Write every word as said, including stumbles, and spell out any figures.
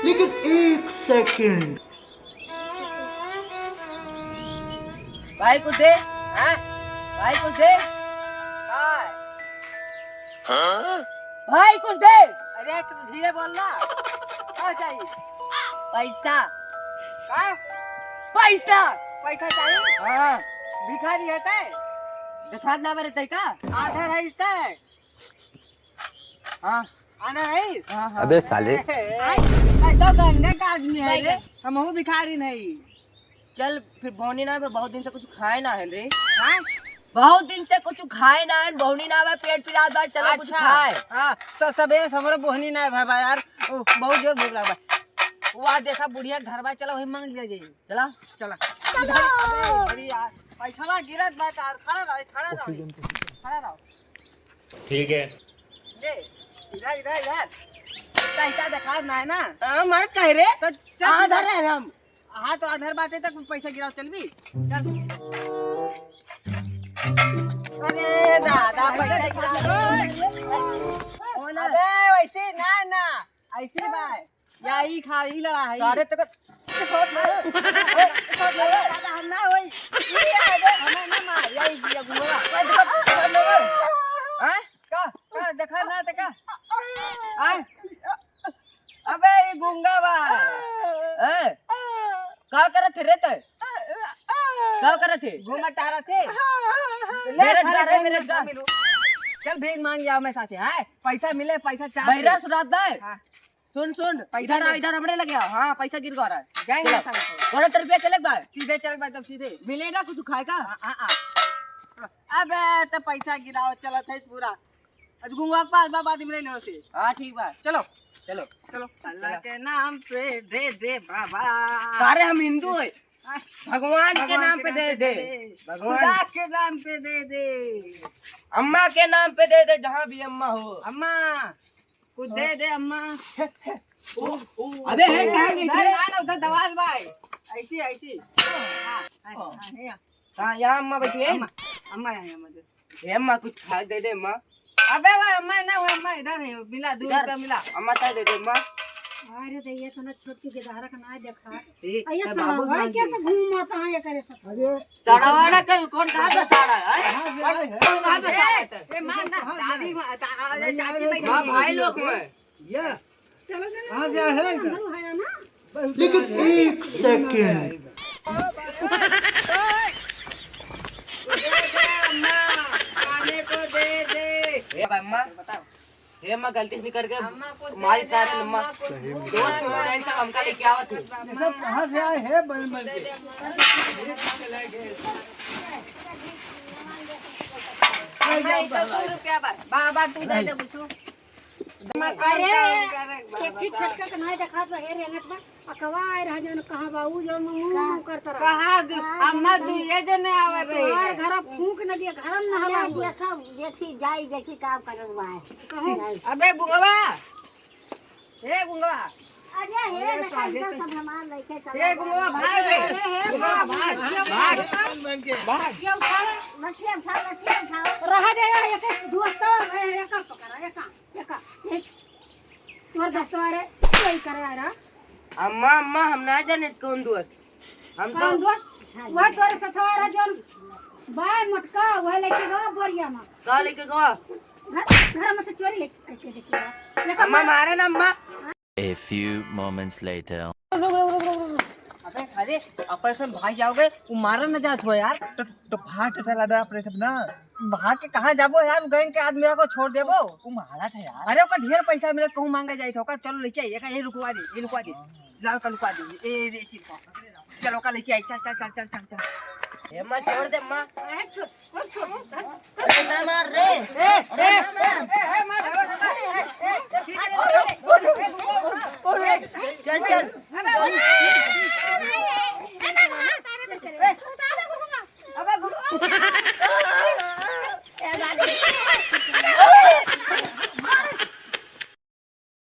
लेकिन एक सेकंड। भाई कुछ दे, हाँ? भाई कुछ दे। का है? हाँ? भाई कुछ दे। अरे तू धीरे बोल ना। का चाहिए? पैसा। का? पैसा। पैसा चाहिए? हाँ। भिखारी है तै? दिखा ना मेरे तै का? आधा है इसका। हाँ। आना है? हाँ, हाँ। अबे साले। ए, ए, तो गंगा का आदमी है रे। हमहू भिखारी नहीं। चल फिर बौनी ना बे, बहुत दिन से कुछ खाए ना है रे। हाँ? बहुत दिन से कुछ खाए ना है, बौनी ना बे, पेट पिरात बा, चलो कुछ अच्छा। खाए। हाँ, स-, सबेरे से हमरो बोहनी ना है भाई यार, ओ, बहुत जोर भूख लगा बा। वहाँ देखा बुढ़िया घर बा, चलो वही मांग लिया जाए। चला। चला। चलो। अबे, अरे यार, पैसा गिरत बा यार, खड़ा रहो, खड़ा रहो, ऑक्सीजन के खड़ा रहो। ठीक है। ले, इधर, इधर, इधर। पैसा दिखा ना है ना? हाँ, मार कह रे। तो चल, आधर है हम। हाँ, तो आधर बाटे तक पैसा गिराओ, चल भी। चल। अरे दादा, पैसा गिराओ। अबे, वैसे ना, ना। ऐसे बाय। या ई खा, ई लड़ा है, ई। सारे तक दादा, हम ना होई। ई है रे, हमें ना मार। या ई, या गुंगा। हाँ? का? का? देखा ना, देखा। हाँ? अबे, ई गुंगा बा। हैं? का करत है रे तै? का करत है? घूमत टहरत है। ले, मेरे सारे जा रहे, घूम मेरे घूम जा। मिलू। चल, भीख मांग जाओ मैं साथे। हाँ? पैसा मिले, पैसा चाह बहिरा दे। सुनात बा। हाँ। सुन, सुन, पैसा इधर आ, दे। इधर हमरे लगे आओ। हाँ, पैसा गिर गवा रहा है। गैंग चलो। पैसा दे। कौन तो रुपया चले बा? सीधे चल बा, एकदम सीधे। मिले ना कुछ खाए का? हाँ, हाँ, हाँ। अबे, तो पैसा गिराओ, चलत है पूरा। आज गुंगवा के पास बा, बाद में ले लो से। हाँ, ठीक बा। चलो। चलो। चलो। अल्लाह के नाम पे दे दे बाबा। सारे हम हिंदू हैं। हाँ। भगवान के नाम पे दे दे। भगवान। खुदा के नाम पे दे दे। अम्मा के नाम पे दे दे, जहाँ भी अम्मा हो। अम्मा। कुछ दे दे अम्मा। उ, उ, अबे, है, कहाँ गई उधर थे? ना, ना, उधर दवाल भाई। ऐसी, ऐसी। हाँ, हाँ, हाँ, हाँ, यहाँ। कहाँ, यहाँ अम्मा बैठी है? अम्मा, अम्मा यहाँ, यहाँ, अम्मा दे। ए अम्मा, कुछ खाए दे दे अम्मा। अबे वो अम्मा ना, वो अम्मा इधर है, मिला, दो इधर? रुपया मिला। अम्मा, चाय दे दे अम्मा। अरे दैया, तो ना छोटकी के दहरा का ना देखा। ए, अइया ए, बाबू सड़वा, भाई, कैसे घूमत है ये करे सब? अरे, सड़वा ना कहीं, कौन कहाँ पे सड़ा है? कहाँ से आए हैं? कौन कहाँ पे सड़ा है? ए, मार ना, कहाँ से दादी आए हैं? माँ, दा-, आ, नहीं, चाची नहीं, बैठी हाँ, है। भाई लोग हुए। ये चलो, चलो, कहाँ से आए हैं? अंदर है ना? लेकिन एक सेकंड। दे दे अम्मा, खाने को दे दे। ए अम्मा, बताओ। हे अम्मा, गलती से निकल के अम्मा को दे मारी दे, तारे अम्मा। अम्मा को भूख लगा है। दोस्त हो रहे हैं, सब हमका लेके आवत है। ये सब कहाँ से आए हैं, बन, बन के? अम्मा, ये तो दो रुपया बा। बाबा, तू दे दे कुछ। अम्मा, अरे, काम करे, बाबा, एक ही काम। छटका के नाई देखात बा, हे रेंगत बा। अकवा आए रहा जौन कहाँ बा, ऊ जौन मुँह, मुँह करत रहा। कहाँ दू-, अम्मा, दुइये जने आवे रही तोहार है। घर फूंक न दिया, घर में नहला अरे हुआ। देखा, देखी, जाई, देखी, का करत बा है। कहूँ। अबे, गुंगवा। हे, गुंगवा। अरे, हे, ए, देखा, काहे इनका ते-, सब हमार लइके चला हे, गया। गुंगवा, भाग बे। हे, हे, गुंगवा, भाग, भाग, भाग। भाग। ये उठाओ। मछली उठाओ, मछली उठाओ। रहा दे, ये एक दोस्तवा, हे, हे, का पकड़ा, हे, का, हे, का, हे। तोर दोस्तवा रे, कोई करे आ रहा। अम्मा, अम्मा, हम ना जाने कौन दोस्त। हम तो कौन दोस्त? वह तोरे सथवा रहा जौन बाय मोटका, वह लेके गवा बोरिया में। का लेके गवा? घर, घर में से चोरी लेके करके लेके गवा। देखो अम्मा, मार- मारे ना अम्मा। A few moments later. रुक, रुक, रुक, रुक, रुक। अबे, अरे, अपन से भाग जाओगे, वो मारा न जात हो यार। तो, तो भाग के चला दे अपने सब ना। भाग के कहाँ जाबो यार, गैंग के आदमी को छोड़ देबो। वो मारा था यार। अरे, ओकर ढेर पैसा मिले, कहूँ मांगे जाई तो ओकर, चलो लेके आई, एका ये रुकवा दे, ये रुकवा दे। लाओ, एका लुका दे, ए, ए, ए, चीज का। चलो, ओका लेके आई, चल, चल, चल। ए, अम्मा, छोड़ दे, अम्मा। अरे, छोड़, छोड़, छोड़, छोड़। अरे, ना मार रे। ए, ए, ए, ए, ए, मार, मार, मार, ए, ए, ए, अरे, अरे, अरे, चल, चल। अरे,